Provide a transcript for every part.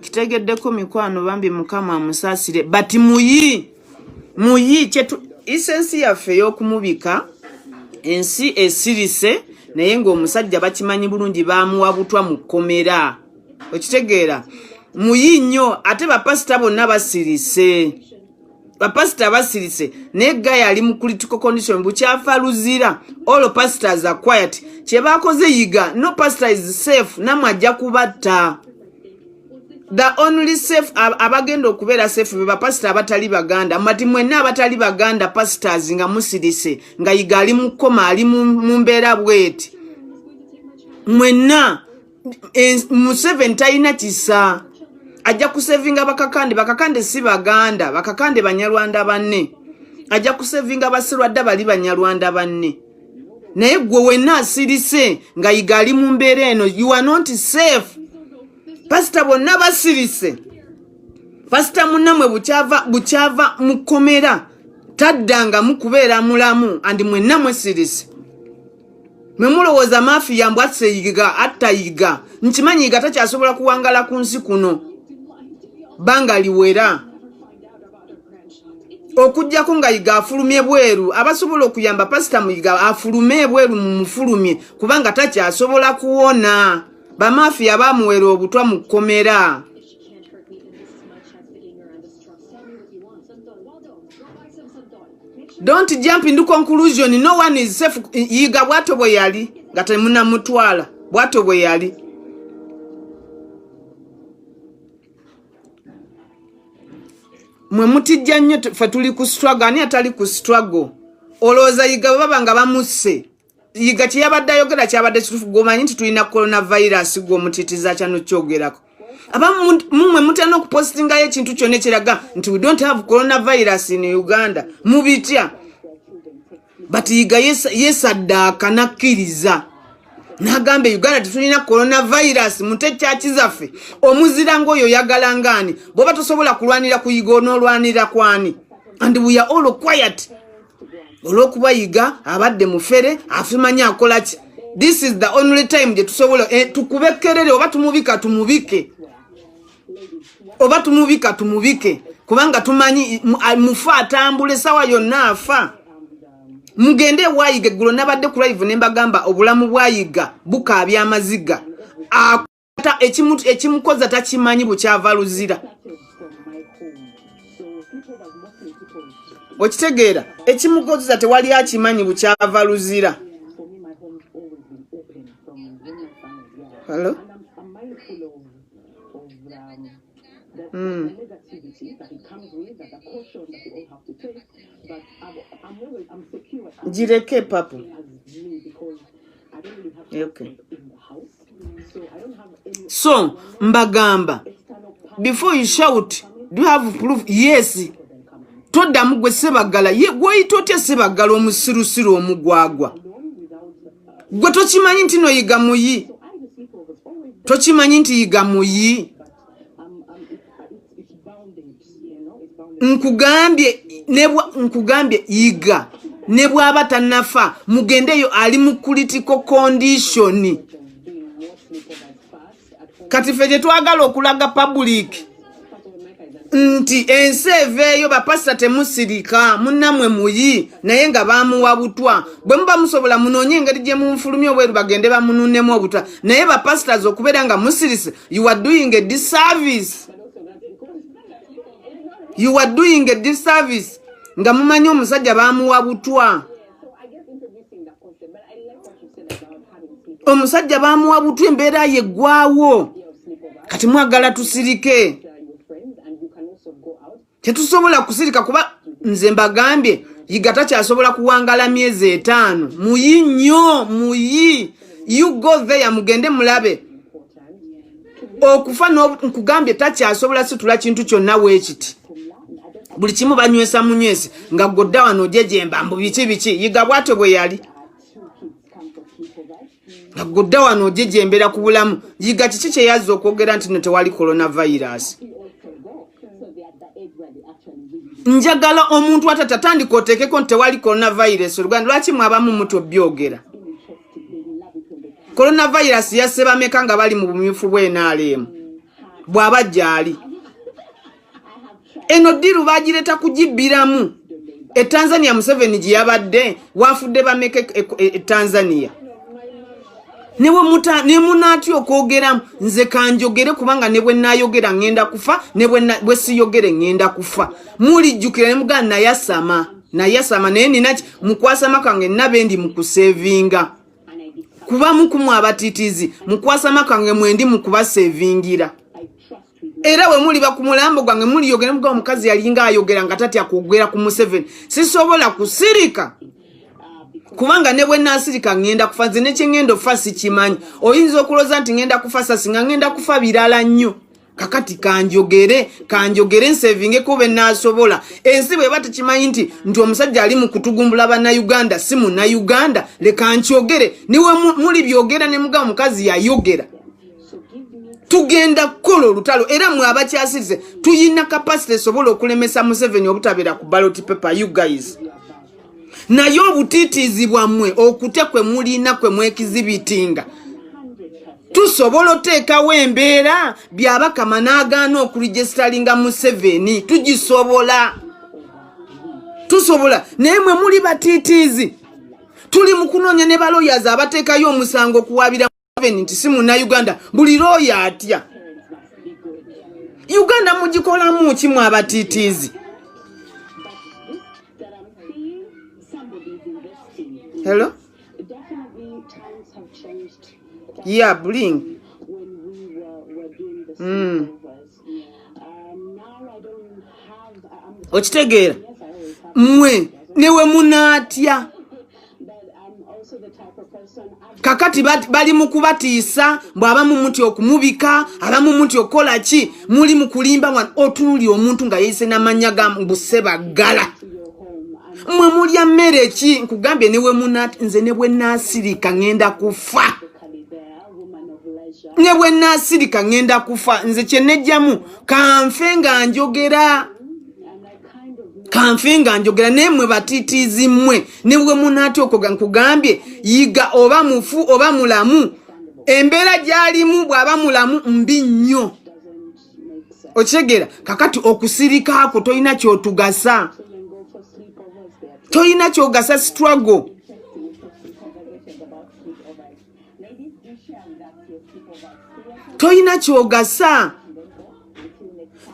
Nkitegeddeko mikwano, bambi Mukama amusaasire, but muyi muyi kyetu isensi yaffe ey'okumubika. Ensi esirise, naye ng'omusajja bakimanyi bulungi baamuwa butwa mu kkomera. Okitegeera? Muyi nnyo. Ate bapasita bonna basirise, bapasita basirise, naye guy ali mu critical condition bukyafa luzira. All pastors are quiet. Kyebakoze Yiga, no pastor is safe. Namwe ajja kubatta. The only safe, abagenda okubeera safe, be bapasita abatali Baganda. Mati mwenna abatali Baganda pastors nga musirise, nga Yiga ali mu koma, ali mu mbeera bweti, mwenna Museveni talina kisa, ajja kusevinga bakakande. Bakakande si Baganda, bakakande Banyarwanda banne. Ajja kusevinga Basirwadda, bali Banyarwanda banne. Naye gwe wenna asirise nga Yiga ali mu mbeera eno, you are not safe. Pasita bonna basirise. Pasita munnamwe bukyava mu kkomera taddangamu kubeera mulamu, and mwenna mwesirise. Mwe mulowooza mafia mbw asse Yiga, atta Yiga. Nkimanyi Yiga takyasobola kuwangala ku nsi kuno bbanga liwera, okugjako nga Yiga afulumye bweru. Abasobola okuyamba pasita Muyiga afulume ebweru, mumufulumye, kubanga takyasobola kuwona. Bamafiya bamuwera obutwa mu kkomera. She can't hurt me, and this is my chance to gain Miranda's trust. Tell me what you want. Santol. Waldo, go buy some Santol. Make sure Don't jump into conclusion. No one is safe. Yiga bwatyo bwe yali nga temunamutwala, bwatyo bwe yali. Mwe mutijja nnyo. Ffe tuli ku struggle. Ani atali ku struggle? Olowooza Yiga bwe baba nga bamusse, Yiga kyeyabadde ayogera kyabadde kituufu? Gwomanyi nti tulina coronavirus, gwe omutitiza kyano kyogerako. Abamu mumwe mutya n'okupositingayo ekintu kyonna ekiraga nti we don't have coronavirus in Uganda, mubitya. But Yiga yesaddaaka nakkiriza n'agamba, "Uganda tetulina coronavirus, mute kyaki zaffe." Omuzira ngaoyo oyagala ngaani? Bw'oba tosobola kulwanira kuyiga, onoolwanira kwani? And we are all quiet olw'okuba Yiga abadde mufere, afimanyi akola ki. This is the only time gye tusobola tukube kerere. Oba tumubika tumubike, oba tumubika tumubike, kubanga tumanyi mufu atambula esawa yonna afa. Mugende ewayiga. Eggulo nabadde ku live ne mbagamba obulamu bwayiga bukaabya amaziga. Akwata ekimukoza takimanyi bukyava luzira. Started from my home. So sleepovers, mostly people Okitegeera? Ekimukozesa tewali akimanyi bukyava luzira. For me, my home's always been open from when my son was young. Hello? And I'm mindful of the negativity that it comes with, that the caution that we all have to take. But I'm always, I'm secure Gireke papu. as me because I don't really have access in the house. So I don't have any So mbagamba, external power before you shout, do you have proof? Yes. Toddamu gwe Sebagala. Ye gwoyita otya Sebagala omusirusiru omugwagwa? alone without. Gwe tokimanyi nti no Yiga muyi? So I, the sleepovers always Tokimanyi nti Yiga muyi? but it's bounded, it's bounded. Nkugambye nkugambye Yiga ne bw'aba tannafa, mugendeyo, ali mu critical condition. Doing more sleepovers first at home. Kati ffe gye twagala okulaga public Part of Micah is that nti ensi eveeyo. Bapasita temusirika, munnammwe muyi, naye nga bamuwa butwa. Bwe muba musobola, munoonye engeri gye munfulumya obweru, bagende bamununemu obutwa. Naye bapasitors, okubeera nga musirise, you are doing a disservice. You are doing a disservice nga mumanyi omusajja bamuwa butwa. So I guess introducing that concept, but I like what you said about having sleep Omusajja bamuwa butwa, embeera yeggwawo. idea of sleepover. Kati mwagala tusirike? Your friends and you can also go out. Tetusobola kusirika, kuba nze mbagambye Yiga takyasobola kuwangala myezi 5. Muyi nnyo, muyi. You go there, mugende mulabe okufa. Nkugambye takyasobola situla kintu kyonna weekiti. Buli kimu banywesa munywesi, nga godda wano ojejemba mbu biki biki. Yiga bwatyo bwe yali, nga godda wano ojejembera ku bulamu. Yiga kiki kyeyazza okwogera nti no tewali coronavirus? Njagala omuntu atata tandika oteekeko nti tewali coronavirus. Oluganda lwaki mwabamu muto byogera coronavirus yasse bameka nga bali mu bumyufu bw'NRM? Bw'aba gyali eno ddiiru bagireeta kugibbiramu e Tanzania. Museveni gye yabadde wafudde bameka e, e, e Tanzania? Ne munaatya okwogeramu, nze kanjogere, kubanga ne bwe naayogera ŋŋenda kufa, ne bwe siyogere ŋŋenda kufa. Mulijjukira ne mugamba nayasama, nayasama. Naye nina mukwasama kange nabe ndi mu kusevinga, kubamu kumu abatiitiizi mukwasama kange mwendi mu kubasevingira. Era bwe muliba ku mulambo gwange muliyogera muga omukazi yalinga ayogera nga tatya kwogera ku Museveni. Sisobola kusirika, kubanga ne bwe naasirika ŋŋenda kufa. Nze ne kye ŋŋenda ofa sikimanyi. Oyinza okulooza nti ŋŋenda kufa sasi, nga ŋŋenda kufa birala nnyo. Kakati kanjogere, kanjogere, nsevingeko be naasobola. Ensi bweba tekimanyi nti omusajja ali mu kutugumbula Bannayuganda si Munnayuganda, leka nkyogere. Niwe muli byogera ne mugamba omukazi yayogera. Tugenda kukola olutalo, era mwe abakyasirize tuyina capacity esobola okulemesa Museveni obutabeera ku ballot paper, you guys. Naye obutiitiizi bwammwe, okutya kwe mulina kwe mwekizibitinga, tusobola oteekawo embeera Byabakama n'agaana okuregisteringa Museveni. Tugisobola, tusobola, naye mwe muli batiitiizi. Tuli mu kunoonya ne baloyazi abateekayo omusango okuwaabira Museveni nti si Munnayuganda. Buli looya atya. Uganda mugikolamu ki mwe abatiitiizi? Hello, yeah, bling. Okitegeera mmwe newe munaatya. Kakati bali mu kubatiisa mbw abamu muti okumubika, abamu muti okukola ki, muli mu kulimba. Wano otunuli omuntu nga yeeyise n'amannya ga Busebaggala. Mwe mulya mmere ki? Nkugambye, newe munaati, nze ne bwe naasirika ŋŋenda kufa, ne bwe naasirika ŋŋenda kufa. Nze kye nejjamu, kanfe nga njogera, kanfe nga njogera. Naye mwe batiitiizi mmwe, ne bwe munaatya okoga, nkugambye, Yiga oba mufu oba mulamu, embeera gy'alimu bw'aba mulamu mbi nnyo. Okitegeera? Kakati okusirikaako tolina kyotugasa, tolina kyogasa struggle. Tolina kyogasa.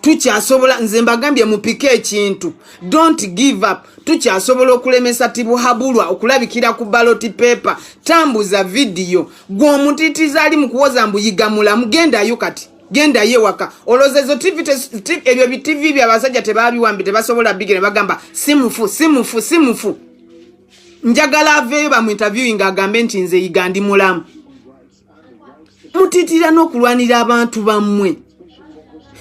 Tukyasobola. Nze mbagambye, mupike ekintu, don't give up. Tukyasobola okulemesa Tibuhabulwa okulabikira ku ballot paper. Tambuza vidiyo. Gwe omutitizi ali mu kuwoza mbu Yiga mulamu, gendayo kati, gendayo ewaka. Olowooza ezo TV, ebyo bi TV byabasajja tebabiwambi, tebasobola bigere bagamba si mufu, si mufu, si mufu. Njagala aveeyo bamu interviewing agambe nti nze Yiga ndi mulamu. Mutiitira n'okulwanira abantu bammwe.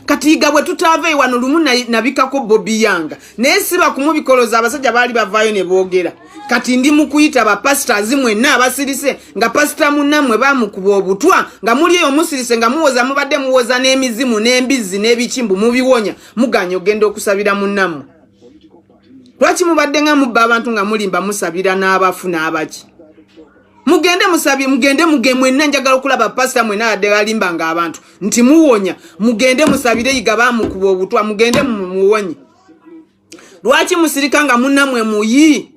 Kati Yiga bwe tutaaveeyo wano lumu nabikako Bobi Yanga, naye si bakumubikoloza. Abasajja baali bavaayo ne boogera. Kati ndi mu kuyita bapasitors mwenna abasirise nga pasita munnammwe bamukuba obutwa, nga muli eyo musirise nga muwoza, mubadde muwoza n'emizimu n'embizzi n'ebikimbu mubiwonya, muganya ogenda okusabira munnammwe. Lwaki mubadde nga mubba abantu, nga mulimba musabira n'abafu n'abaki? Mugende musabye, mugende muge mwenna. Njagala okulaba pasita mwenna adde balimba nga abantu nti muwonya. Mugende musabire Yiga, bamukuba obutwa, mugende muwonye. Lwaki musirika nga munnamwe muyi?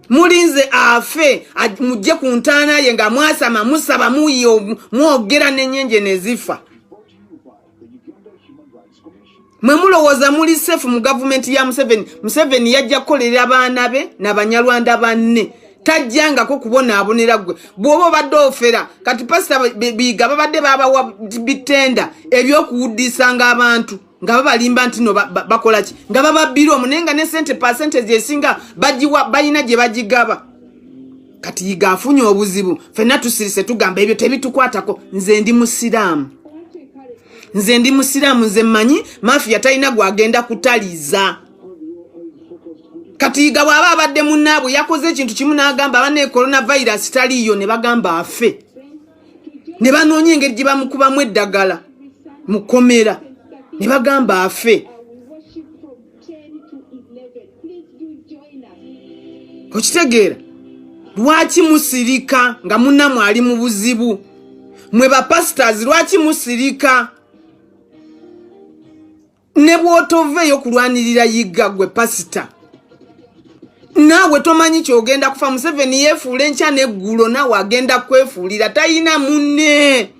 Mulinze afe mujje ku ntaana ye nga mwasama, musaba, muyi, mwogera n'enyenje nezifa. Mwe mulowooza muli safe mu gavumenti ya Museveni. Museveni yajja kukolerera baana be nabanyarwanda banne, tajjangako kubonaabonera ggwe bw'oba obadde ofera. Kati pasita Biiga babadde babawa bitenda ebyokuwuddisanga abantu nga babalimba nti no bakola ki, nga bababbira omu, naye nga ne sente percentage esinga bagiwa balina gye bagigaba. Kati Yiga afunye obuzibu, fenna tusirise, tugamba ebyo tebitukwatako. Nze ndi musiraamu, nze ndi musiraamu, nze mmanyi mafia talina gwagenda kutaliza. Kati Yiga bw'aba abadde munnaabwe, yakoze ekintu kimu n'agamba abane coronavirus taliiyo, ne bagamba afe, ne banoonya engeri gye bamukubamu eddagala mu kkomera, ne bagamba afe. Okitegeera? Lwaki musirika nga munnammwe ali mu buzibu? Mwe ba pastors lwaki musirika? Ne bw'otoveeyo kulwanirira Yiga, gwe pasita, naawe tomanyi kyogenda kufa. Museveni yeefuula enkya n'eggulo, naawe agenda kwefuulira, talina munne.